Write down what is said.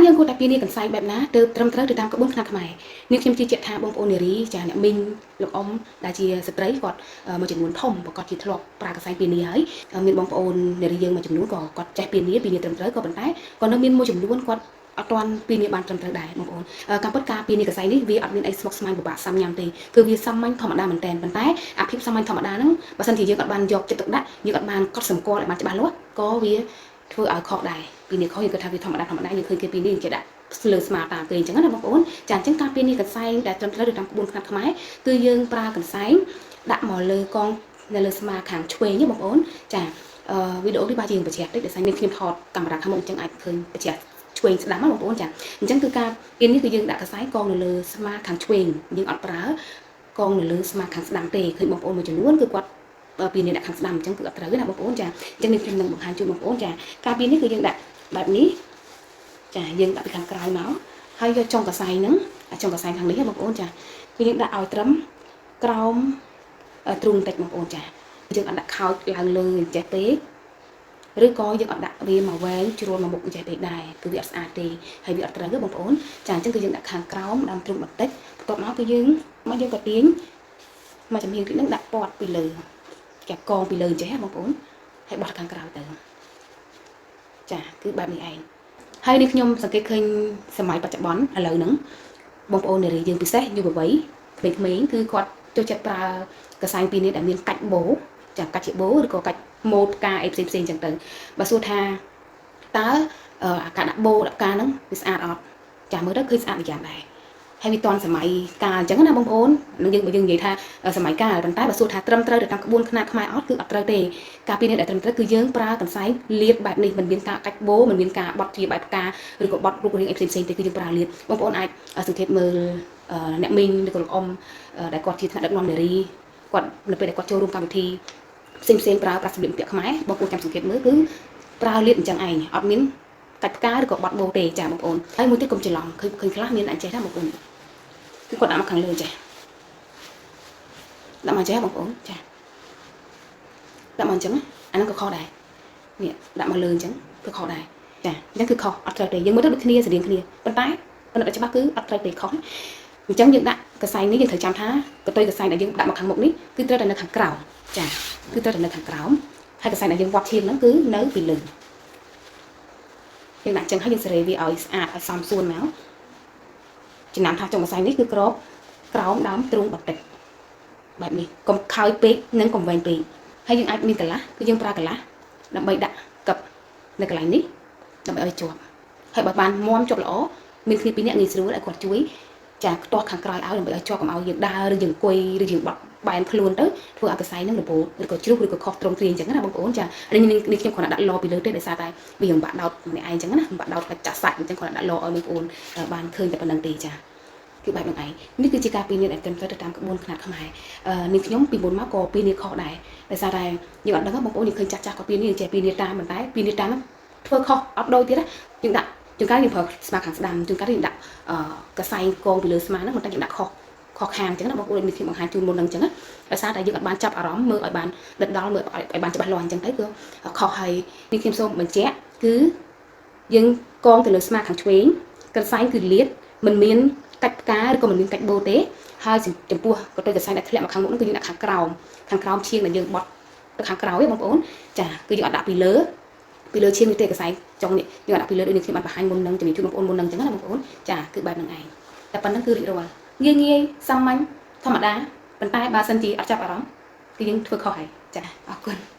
យើងគួរតែពានាកន្សែងបែបណាទើបត្រឹមត្រូវទៅតាមក្បួនខ្នាតខ្មែរនាងខ្ញុំជឿជាក់ថាបងប្អូននារីចាអ្នកមីងលោកអ៊ំដែលជាស្ត្រីគាត់មួយចំនួនធំប្រកាសជាធ្លាប់ប្រើកន្សែងពានាហើយមានបងប្អូននារីយើងមួយចំនួនក៏គាត់ចេះពានាពានាត្រឹមត្រូវក៏ប៉ុន្តែក៏នៅមានមួយចំនួនគាត់អត់ទាន់ពានាបានត្រឹមត្រូវដែរបងប្អូនការពិតការពានាកន្សែងនេះវាអត់មានអីស្មុគស្មាញពិបាកសាំញ៉ាំទេគឺវាសាមញ្ញធម្មតាមែនតើប៉ុន្តែអាភាពសាមញ្ញធម្មតាហ្នឹងបើសិនជាយើងអត់បានយកចិត្តទុកដាក់យើងអត់បានកត់សម្គាល់ឲ្យបានច្បាស់លាស់ក៏វាធ្វើឲ្យខកដែរពីនេះខុសយើងគិតថាវាធម្មតាធម្មតាយើងឃើញគេពីនេះគេដាក់លើស្មាតាមគេអញ្ចឹងណាបងប្អូនចាអញ្ចឹងការពានាកន្សែងដែលត្រឹមត្រូវទៅតាមក្បួនខ្នាតខ្មែរគឺយើងប្រើកន្សែងដាក់មកលើកងនៅលើស្មាខាងឆ្វេងបងប្អូនចាអឺវីដេអូនេះបាទយើងបញ្ជាក់តិចដោយសារនេះខ្ញុំថតកាមេរ៉ាខាងមុខអញ្ចឹងអាចឃើញបញ្ជាក់ឆ្វេងស្ដាំណាបងប្អូនចាអញ្ចឹងគឺការពៀននេះគឺយើងដាក់កន្សែងកងនៅលើស្មាខាងឆ្វេងយើងអត់ប្រើកងនៅលើស្មាខាងស្ដាំទេឃើញបងប្អូនមួយចំនួនគឺគាត់ពៀននេះដាក់ខាងស្ដាំអញ្ចឹងគឺអត់ត្រូវណាបងប្អូនចាអញ្ចឹងនេះខ្ញុំនឹងបង្ហាញជូនបងប្អូនចាការពៀននេះគឺយើងដាក់បែបនេះចាយើងដាក់ពីខាងក្រោយមកហើយយកចុងកសែងហ្នឹងចុងកសែងខាងនេះបងប្អូនចាគឺយើងដាក់ឲ្យត្រឹមក្រោមទ្រូងបន្តិចបងប្អូនចាយើងអត់ដាក់ខោចឡើងលើអញ្ចេះពេកឬក៏យើងអត់ដាក់វាមកវែងជ្រុលមកមុខអញ្ចេះពេកដែរគឺវាអត់ស្អាតទេហើយវាអត់ត្រូវទេបងប្អូនចាអញ្ចឹងគឺយើងដាក់ខាងក្រោមដើមទ្រូងបន្តិចបន្ទាប់មកគឺយើងមកយើងក៏ទាញមកចំហៀងតិចហ្នឹងដាក់ពត់ពីលើចាកងពីលើអញ្ចេះបងប្អូនហើយបោះខាងក្រៅទៅចាគឺបែបនេះឯងហើយនេះខ្ញុំសង្កេតឃើញសម័យបច្ចុប្បន្នឥឡូវហ្នឹងបងប្អូននារីយើងពិសេសយុវវ័យក្មេងៗគឺគាត់ចូលចិត្តប្រើកសែងពីរនេះដែលមានកាច់បូចាកាច់ជាបូឬក៏កាច់ម៉ូតផ្កាអីផ្សេងផ្សេងចឹងទៅបើសួរថាតើអាការដាក់បូដាក់ផ្កាហ្នឹងវាស្អាតអត់ចាមើលទៅឃើញស្អាតម្យ៉ាងដែរហើយវាតន់សម័យកាលអញ្ចឹងណាបងប្អូននឹងយើងបើយើងនិយាយថាសម័យកាលប៉ុន្តែបើសួរថាត្រឹមត្រូវទៅតាមក្បួនខ្នាតខ្មែរអត់គឺអត់ត្រូវទេការពីនេះដែលត្រឹមត្រូវគឺយើងប្រើកន្សែងលាបបែបនេះមិនមានការកាច់បូមិនមានការបត់ជាបែបផ្កាឬក៏បត់រូបរាងអីផ្សេងផ្សេងទេគឺយើងប្រើលាបបងប្អូនអាចសង្កេតមើលអ្នកមីងឬក៏លោកអ៊ំដែលគាត់ជាថ្នាក់ដឹកនាំនារីគាត់នៅពេលដែលគាត់ចូលរួមកម្មវិធីផ្សេងផ្សេងប្រើប្រាស់សម្លៀកបំពាក់ខ្មែរបងប្អូនចាំសង្កេតមើលគឺប្រើលាបអញ្ចឹងឯងអត់មានកាច់ផ្កាឬក៏បត់បូទេចាបងប្អូនហើយមួយទៀតកុំច្រឡំឃើញឃើញខ្លះមានអញ្ចេះណាបងប្អូនគឺគាត់ដាក់មកខាងលើចេះដាក់មកចេះបងប្អូនចាដាក់មកអញ្ចឹងអាហ្នឹងក៏ខុសដែរនេះដាក់មកលើអញ្ចឹងគឺខុសដែរចាអញ្ចឹងគឺខុសអត់ត្រូវទេយើងមើលទៅដូចគ្នាស្រដៀងគ្នាប៉ុន្តែប៉ុន្តែច្បាស់គឺអត់ត្រូវទេខុសអញ្ចឹងយើងដាក់កសែងនេះយើងត្រូវចាំថាកតុយកសែងដែលយើងដាក់មកខាងមុខនេះគឺត្រូវតែនៅខាងក្រោមចាគឺត្រូវតែនៅខាងក្រោមហើយកសែងដែលយើងវាត់ឈាមហ្នឹងគឺនៅពីលើយើងដាក់ចឹងហើយយើងសេរីវាឲ្យស្អាតឲ្យសមសួនមកចំណាំថាចុងកសែងនេះគឺក្របក្រោមដើមទ្រូងបន្តិចបែបនេះកុំខើយពេកនិងកុំវែងពេកហើយយើងអាចមានកន្លះគឺយើងប្រើកន្លះដើម្បីដាក់កឹបនៅកន្លែងនេះដើម្បីឲ្យជាប់ហើយបើបានមាំជាប់ល្អមានគ្នាពីរនាក់ងាយស្រួលឲ្យគាត់ជួយចាខ្ទាស់ខាងក្រោយឲ្យដើម្បីឲ្យជាប់កុំឲ្យយើងដើរឬយើងអង្គុយឬយើងបត់បែនខ្លួនទៅធ្វើឲ្យកសែងនឹងរបូតឬក៏ជ្រុះឬក៏ខុសត្រង់ទ្រាអញ្ចឹងណាបងប្អូនចានេះនេះខ្ញុំគ្រាន់តែដាក់ឡពីលើទេដោយសារតែវាยังបាក់ដោតម្នាក់ឯងអញ្ចឹងណាបាក់ដោតចាក់សាច់អញ្ចឹងគ្រាន់តែដាក់ឡឲ្យបងប្អូនបានឃើញតែប៉ុណ្្នឹងទេចាគឺបែបហ្នឹងឯងនេះគឺជាការពីនេះដែលត្រឹមត្រូវទៅតាមក្បួនខ្នាតខ្មែរនេះខ្ញុំពីមុនមកក៏ពីនេះខុសដែរដោយសារតែយើងអត់ដឹងបងប្អូនយើងឃើញចាស់ចាស់ក៏ពីនេះចេះពីនេះតាមប៉ុន្តែពីនេះតាមធ្វើខុសអត់ដូចទៀតណាយើងដាក់ជួនកាលយើងប្រើស្មាខាងស្ដាំជួនកាលយើងដាក់កសែងកងពីលើស្មាហ្នឹងប៉ុន្តែយើងដាក់ខុសខុសខាងអញ្ចឹងណាបងប្អូនមានខ្ញុំបង្ហាញជូនមុនហ្នឹងអញ្ចឹងណាដោយសារតែយើងអត់បានចាប់អារម្មណ៍មើលឲ្យបានដិតដល់មើលឲ្យបានច្បាស់លាស់អញ្ចឹងទៅគឺខុសហើយនេះខ្ញុំសូមបញ្ជាក់គឺយើងកងទៅលើស្មាខាងឆ្វេងកន្សែងគឺលាតមិនមានកាច់ផ្កាឬក៏មិនមានកាច់បូទេហើយចំពោះកតុយកសែងដែលធ្លាក់មកខាងមុខហ្នឹងគឺយើងដាក់ខាងក្រោមខាងក្រោមឈៀងដែលយើងបត់ទៅខាងក្រោយបងប្អូនចាគឺយើងអត់ដាក់ពីលើពីលើឈាមនេះទេកសែងចុងនេះយើងអត់ដាក់ពីលើដូចនេះខ្ញុំបានបង្ហាញមុននឹងជំរាបជូនបងប្អូនមុននឹងអញ្ចឹងណាបងប្អូនចាគឺបែបហ្នឹងឯងតែប៉ុណ្្នឹងគឺរួចរាល់ងាយងាយសាមញ្ញធម្មតាប៉ុន្តែបើសិនជាអត់ចាប់អារម្មណ៍គឺយើងធ្វើខុសហើយចាអរគុណ។